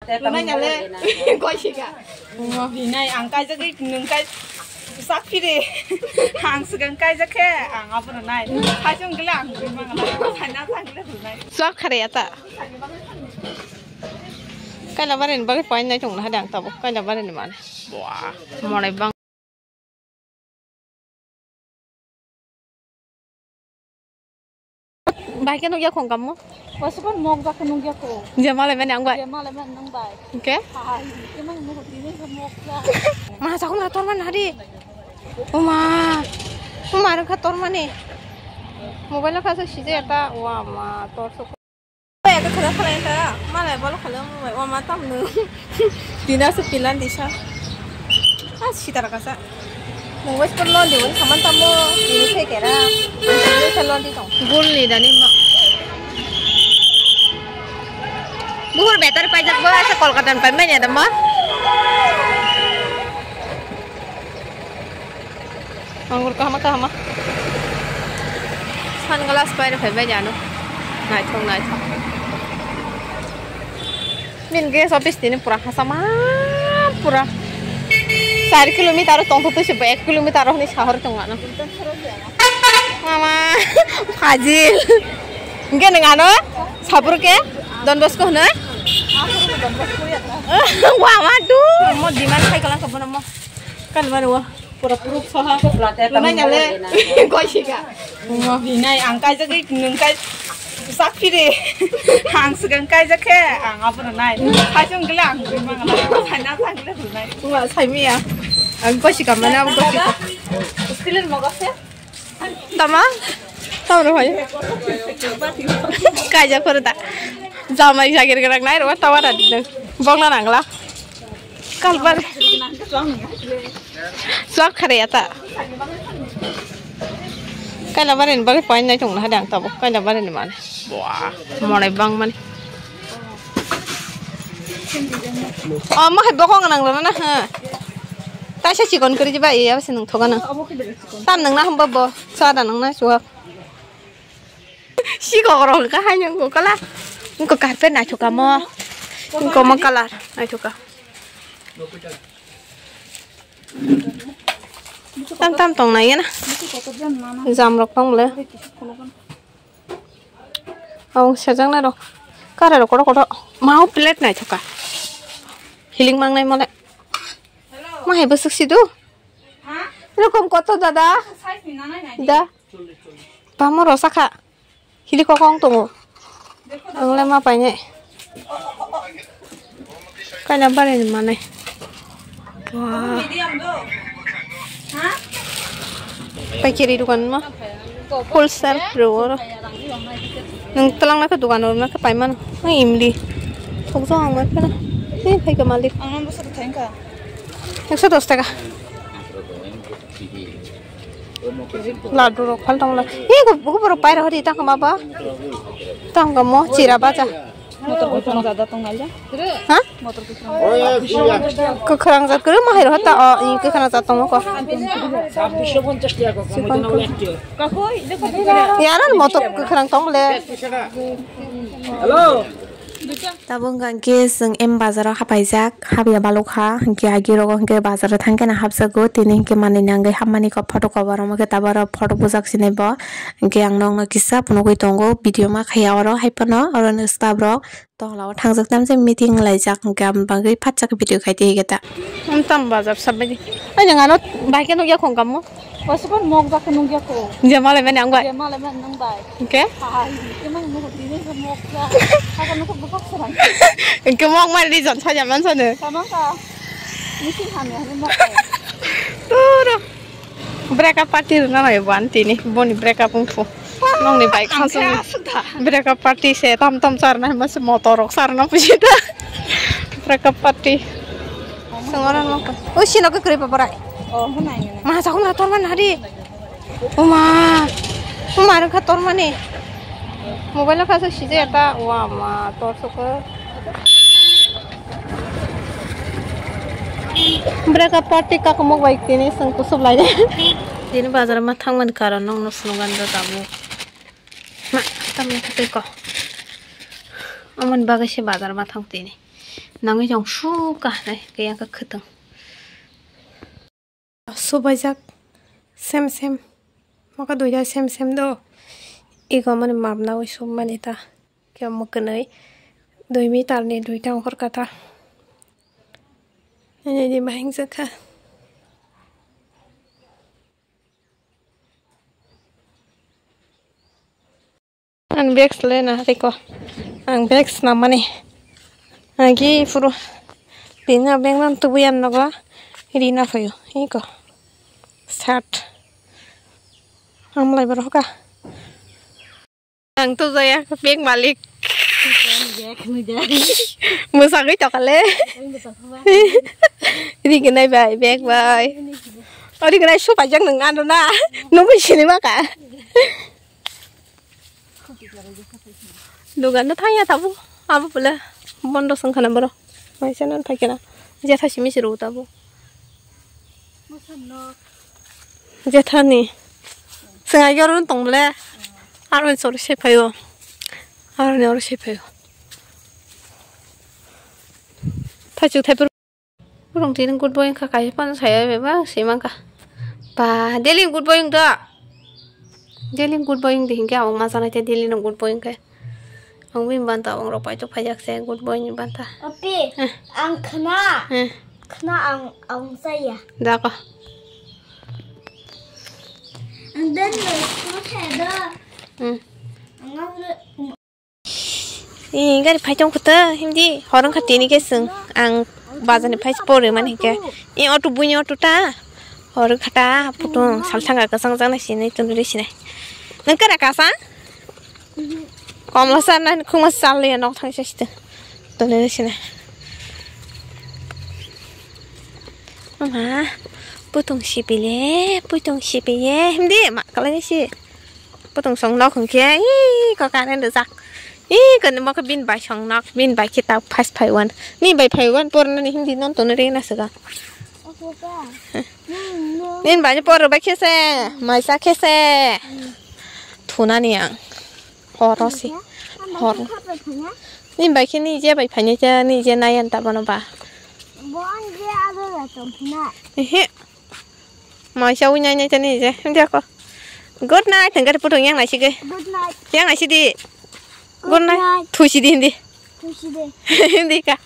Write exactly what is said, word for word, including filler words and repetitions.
Rwnai nale. Koisika. Omo hinai ang kaijagwi nwng kai sak phiri. Ang swkang kaijak khe ang abono nai. Khaisong gila ang rwnai mangala. Saina sang gila rwnai. Swak khare ata. Kaila barini bagwi painai tongna hade ang tabuk. Kaila barini mane. Wah, monai bang. Bai khe nukya khong kamo? Wasukon mok jak nukya kho. Je malai mani ang bai. Je malai mani nang bai. Oke. Hai, kemang nukho tini khe mok jak. Ma sakon la torman hari. Oma. Oma rwkha tormani. Mobile kha se sije ta wa ma tor sok. Bai, aka khada khalai ta, malai bolo khalai mo bai, wama tam no. Dina su pilan disa. Ah, sita raka sa. Nung wes pun lon di, wes saman tamo, ini khe kera. Ini khe lon di tong. Gul ni dani mo. Buhur betar pajak bo, asa Kolkata ni pai manya dama. Anggur kahama kahama. Sunglass pai rw phai bai jano. Naithok naithok. Min gas office tini pura hasama pura. Char kilometer tong thok twi se ek kilometer hwnwi sahor tong ano. Mama, Fazil. Hingke nang ano? Sapur ke? Don Bosco hwnwi? Wah, waduh. Mo demand khai kalang ke bono mo. Kan baru wah. Pura puruk soha. Rwmai nale. Koisika. Omo hinai ang kaijagwi nwng kai sak phiri. Ang swkang kaijak khe ang abono nai. Khaisong gila ang rwmai nale. Saina sang gila rwnai. Wah, saimiya. Ang koisika mana ang koisika. Stilin moga se. Tama? Tama no bhai. Kaijak phuru da. Jamai jagir grak nai rwa tawa da ding. Bongla nangla. Kalbar. Swak khare ata. Kaila barin bagwi painai tongna hade ang tabuk. Kaila barin mane. Wah, monai bang mani. Oh, mo hai bokong nang rana ha. Taisa chikon kuri jiba iya basi nang thogana. Tam nang na hamba bo. Sada nang na suak. Si kok rong ka hai nang ko kala. Ko carpet na chuka mo. Ko mo color na chuka. Tam tam tong nai na. Jam rok tong le. Ang sejak na rok. Kara rok koto koto. Mau plate nai chuka. Healing mang nai mole. Ma hai bwswk si do? Erokom koto dada? Da. Tamo rw sakha. Hili kokong tongo. Ang le ma painai. Kaina bari ni manai. Wah. Paikiri dukan ma. Wholesale rw oro. Nwng twlang nai khe dukan oro nai khe paimano. Nwng imli. Thokjak ang bai phano. Tei phaikha malik. Ang nang bwswk thangkha. Ekso dos taka. Laddu rok phal tong la. Hi, gu-, gu borok pai rok ri tang ma ba. Tang ga mo chira bacha. Motor ko tong jada tong nai ja. Ha? Motor ko tong. Kwkhwrang jat kwrwi ma hai rok ta o, i kwkhwrang jat tong ko. Yara motor kwkhwrang tong le. Hello. Tabuk hwnkha hwnkhe chwng M bazar o hapaijak, hapya balukha, hwnkhe agi rogo hwnkhe bazar o thangkheno hapjago, tini hwnkhe manwi nangwi hapmani kok photo cover omo khe tabaro photo bujak sinai bo, hwnkhe ang nokno kisa phunugwi tongo, video ma khaiya oro haiphano, oro ni staff rok tola o thangjak tamjani meeting wnglaijak, hwnkhe aboni bagwi phatsa khe video khai twi hwnkhe ta. Ang tamo bazar sabai di. Ai nwng ano bai khe nukya khong kamo? Wasukon mok jak nukya kho. Je malai mani ang bai. Je malai mani nang bai. Oke. Hai, kemang nukho tini khe mok jak. Hakhe nukho bwkhak serang. Oke, mok mani reason saja mansa no. Samang ka. Misi hamya hini mok. Turo. Break up party rwna nai bo ani tini. Boni break up wngkhu. Nokni bai khasung. Break up party se tam tam charna hima se motor rok charna pusi ta. Break up party. Sengora no. O sino ke kri paparai. Oh, hunai. Ma sa huna torman hari. Uma. Uma rwkha tormani. Mobile kha se sije ta wa ma tor soko. Break up party kakumuk bai tini seng kusub lai. Tini bazar ma thangmani karon nong no snogan do tabu. Ma tamni kha tei ko. Amon bagwi se bazar ma thang tini. Nangwi jong suka nai kaya ka khwtwng. Subaijak sem sem. Maka duida sem sem do. Ego mani mapna wi sum mani ta. Khe muknwi dui meter ni duita ongkhor kata. Ini di bahing jakha. Ang bag sle na riko. Ang bag snamani. Agi puro. Bini bag nan tubu yan nogo. Rina phayo. Iko. Sat. Amlai borok ka. Ang to jaya bag malik. Mwsagwi tokale. Rignai bai bag bai. O rignai su pajak nang ano na. Nungwi sini maka. Dugan no thangya tabu. Abo pula bondo song khana boro. Maisa nan phaikena. Jetha simi siru tabu. Jethani. Swngai garo tong le. Aroni soro se phayo. Aroni oro se phayo. Thaichuk thaiphuru. Kurung tini good boy wngkha, kaisa phano saya bebak se mankha. Ba, daily good boy wngdo. Daily good boy wngdi hinkhe ang ma sanai te daily no good boy wngkhe. Ang bini banta ang rok paito phajak se good boy ni banta. Opi, eh, ang khna. Eh. Khna ang, ang saya. Dako. And then the school head. Hmm. Ang ang Ee, gari phai tong khuta, hindi, horong kha tini ke sung. Ang bazar ni phai pore man hingke. Ee, auto buini auto ta. Horong khata, putung, sal thanga kasang jang nai sinai, tunu re sinai. Nang kara kasa? Komla sa nai, khuma sal ya nok thang sa sita. Tunu re sinai. Mama, putung sipile, putung sipile, hindi, ma kalai si. Putung song nok hingke, ih, ko current rijak. Ih, ko nimo ko bin bai song nok, bin bai kita phas phai wan. Ni bai phai wan por nani hindi non tono re na sega. Nin bai ni por bai khese, maisa khese. Thuna ni ang. Horo si. Hor. Nin bai khe ni je bai phai ni je, ni je nayan ta bono ba. Bon je ado la tong na. Ehe. Maisa ui nai nai tani je. Dia ko. Good night. Tengkar putung yang nai sige. Good night. Yang nai sidi. Good night. Good night. Thu sidi hindi. Thu sidi. Hindi ka.